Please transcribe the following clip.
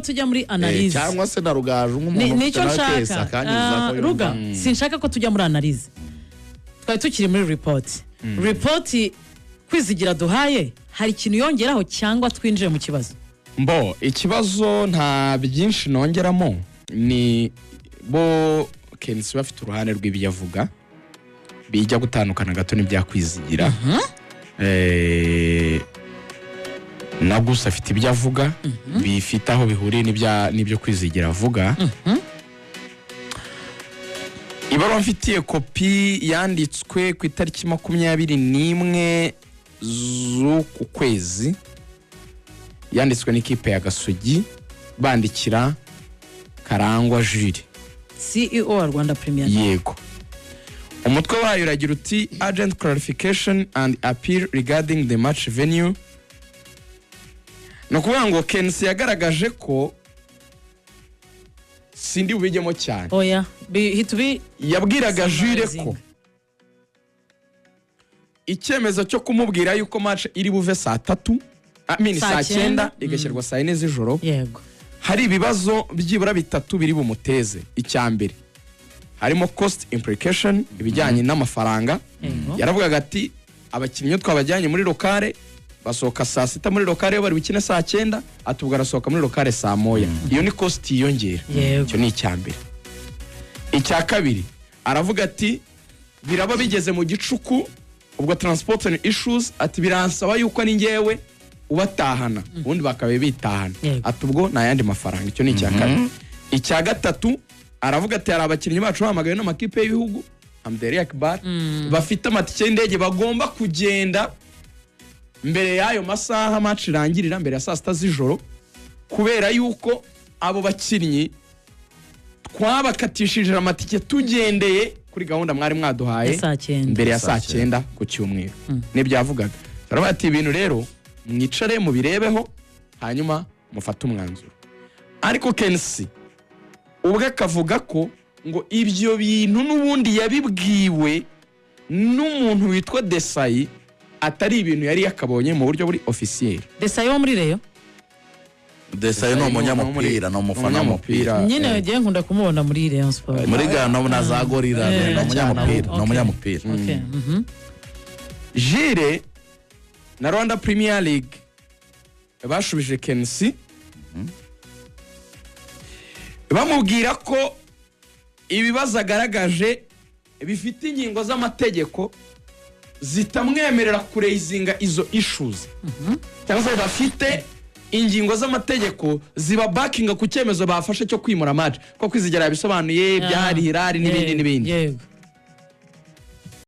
tujya muri analyse. Cyangwa se na Rugaju nk'umuntu ufite Nicyo nawe case nshaka. akanyuza ko yumva. Ruga, sinshaka ko tujya muri analyse, twari tukiri muri report. Report Kwizigira duhaye, hari ikintu yongeraho cyangwa twinjire mu kibazo? Mbo ikibazo nta byinshi nongeramo, ni bo KNC bafite uruhande rw'ibyo avuga bijya gutandukana gato n'ibya Kwizigira. Na gusa afite ibyo avuga bifite aho bihuriye n'ibyo Kwizigira avuga. Ibaruwa mfitiye kopi yanditswe ku itariki 21 z'uku kwezi, yanditswe n'ikipe ya Gasogi bandikira Karangwa Jules, CEO wa Rwanda Premier League. Yego. Umutwe wayo uragira uti "Urgent clarification and appeal regarding the match venue". Ni ukuvuga ngo KNC yagaragaje ko, sindi bubijyemo cyane, Oya, hita ubi yabwiraga Jules summarizing. ko icyemezo cyo kumubwira yuko match iri buve saa 3, I mean, Saa saa 9, 9 igashyirwa saa 4 z'ijoro, hari ibibazo byibura bitatu biri bumuteze. Icya mbere harimo cost implication, ibijyanye n'amafaranga. Yaravugaga ati abakinnyi iyo twabajyanye muri local basohoka saa 6 muri local, iyo bari bukine saa 9, ati ubwo arasohoka muri local saa 1. Iyo ni cost yiyongera. Icyo ni icya mbere. Icya kabiri, aravuga ati biraba bigeze mu gicuku, ubwo transport and issues, ati biransaba yuko ari njyewe ubatahana, ubundi bakaba bitahana. Ati ubwo ni ayandi mafaranga. Icyo ni icya kabiri. Icya gatatu, aravuga ati hari abakinnyi bacu bahamagawe n'amakipe y'ibihugu, Hamderi Akbar, bafite amatike y'indege, bagomba kugenda mbere y'ayo masaha match irangirira, mbere ya saa 6 z'ijoro, kubera yuko abo bakinnyi twabakatishije amatike tugendeye kuri gahunda mwari mwaduhaye Ya saa 9. mbere ya saa Saa 9 ku cyumweru. Nibyo yavugaga. Baravuga ati ibintu rero mwicare mubirebeho, hanyuma mufate umwanzuro. Ariko KNC ubwo akavuga ko ngo ibyo bintu n'ubundi yabibwiwe n'umuntu witwa Desayi, atari ibintu yari yakabonye mu buryo buri officiel. Desayi wo muri Rayon? Desayi ni umunyamupira, ni umufana w'umupira. Nyine ngiye nkunda kumubona muri Rayon Sport. Muri Ghana na za Gorilla. Ni umunyamupira, ni umunyamupira. Jules na Rwanda Premier League bashubije KNC bamubwira ko ibibazo agaragaje bifite ingingo z'amategeko zitamwemerera kuraisinga izo issues, cyangwa se bafite ingingo z'amategeko ziba backinga ku cyemezo bafashe cyo kwimura match, ko Kwizigera yabisobanuye, byari Hilal n'ibindi n'ibindi.